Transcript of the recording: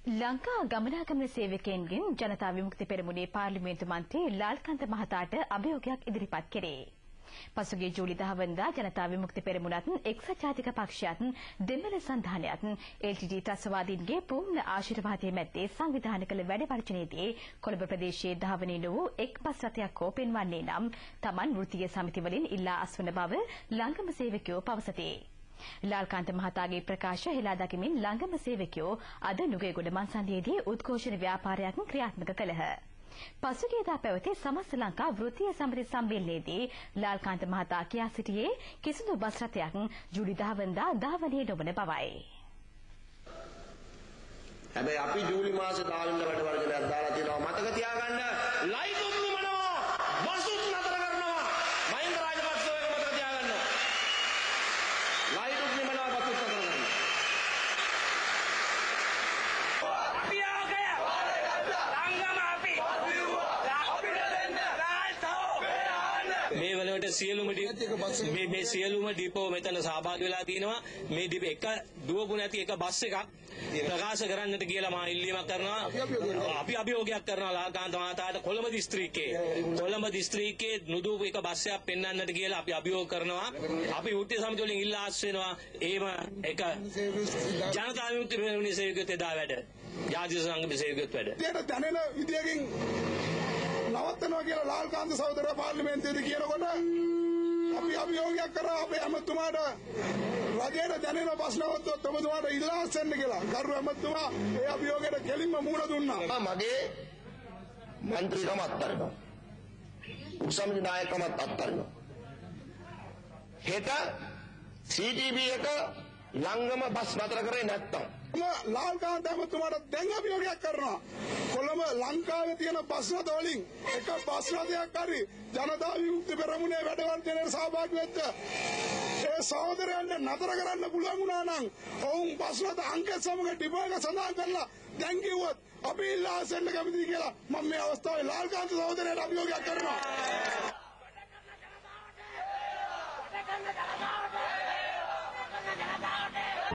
ලංකා ගමනාගමන සේවකයන්ගෙන් ජනතා විමුක්ති පෙරමුණේ පාර්ලිමේන්තු මන්ත්‍රී ලාල්කාන්ත මහතාට අභියෝගයක් ඉදිරිපත් කෙරේ. පසුගිය ජූලි 10 වනදා ජනතා විමුක්ති පෙරමුණත් එක්සත් ජාතික පක්ෂයත් දෙමළ සන්ධානයත් LTT ත්‍රස්තවාදීන්ගේ පූර්ණ ආශිර්වාදය මැද්දේ සංවිධානය කළ වැඩ වර්ජනයේදී කොළඹ ප්‍රදේශයේ ධාවනය නොවූ එක් බස් රථයක් හෝ පෙන්වන්නේ නම් තමන් වෘත්තීය සමිති වලින් ඉල්ලා අස්වන බව ලංගම සේවකයෝ පවසති. ලාල්කාන්ත මහතාගේ ප්‍රකාශ හෙළා දකිමින් ලංගම සේවකයෝ අද නුගේගොඩ මංසන්ධියේදී උද්ඝෝෂණ ව්‍යාපාරයක් ක්‍රියාත්මක කළහ. පසුගියදා පැවති සමස්ත ලංකා වෘත්තීය සමිති සම්මේලනයේදී ලාල්කාන්ත මහතා කියා සිටියේ කිසිදු බස් රථයක් ජූලි 10 වනදා ධාවනය නොවන බවයි. හැබැයි අපි ජූලි මාසේ 10 වෙනිදා වැඩ වර්ජනයක් දාලා තියෙනවා, මතක තියාගන්න. ලයිතුත් නිමනවා, බසුත් නතර කරනවා. මහින්ද රාජපක්ෂ ඔය මතක තියාගන්න. ලයිතුත් නිමනවා, බසුත් නතර කරනවා. අපි ආගය ලංගම අපි මේ වෙනකොට සියලුම මේ සියලුම ඩිපෝ මෙතන සහභාගී වෙලා තිනවා. මේ ඩිපෝ එක දුවපු නැති එක බස් එකක් ප්‍රකාශ කරන්නට කියලා මා ඉල්ලීමක් කරනවා. අපි අභියෝගයක් කරනවා ලාල්කාන්ත මහතාට කොළඹ දිස්ත්‍රික්කයේ නුදුවපු එක බස් එකක් පෙන්වන්නට කියලා අපි අභියෝග කරනවා. අපි වෘත්තීය සමිති වලින් ඉල්ලා අස් වෙනවා. ඒම එක ජනතා විමුක්ති පෙරමුණේ සේවකයොත් එදා වැඩ, ජාතික සංගමයේ සේවකයොත් වැඩ. විදියට දැනෙන විදියකින් නවත්තනවා කියලා ලාල්කාන්ත සහෝදරයා පාර්ලිමේන්තුවේදී කියනකොට අපි අභියෝගයක් කරා අපේ ඇමතුමාට, රජයට දැනෙන බස් නවත්තුවත් ඔබතුමාට ඉල්ලා අස් වෙන්න කියලා. ගරු ඇමතුමා ඒ අභියෝගයට කෙලින්ම මුහුණ දුන්නා. මගේ මන්ත්‍රීකම අත්හරිනවා. උසාවි නායකකමත් අත්හරිනවා. හෙට CTB එක ලංගම බස් නතර කරේ නැත්තම් ලාල්කාන්ත ඇමතුමාට දැන් අභියෝගයක් කරනවා. කොළඹ ලංකාවේ තියෙන බස් රථ වලින් එක බස් රථයක් හරි ජනතා විමුක්ති පෙරමුණේ වැඩ වර්ජනයට සහභාගී වෙච්ච ඒ සහෝදරයන්ට නතර කරන්න පුළුවන් වුණා නම් ඔවුන් බස් රථ අංක සමග ඩිපෝ එක සඳහන් කරලා දැන් කිව්වොත් අපි ඉල්ලා අස් වෙන්න කැමතියි කියලා මම මේ අවස්ථාවේ ලාල්කාන්ත සහෝදරයාට අභියෝගයක් කරනවා. වැඩ කරන ජනතාවට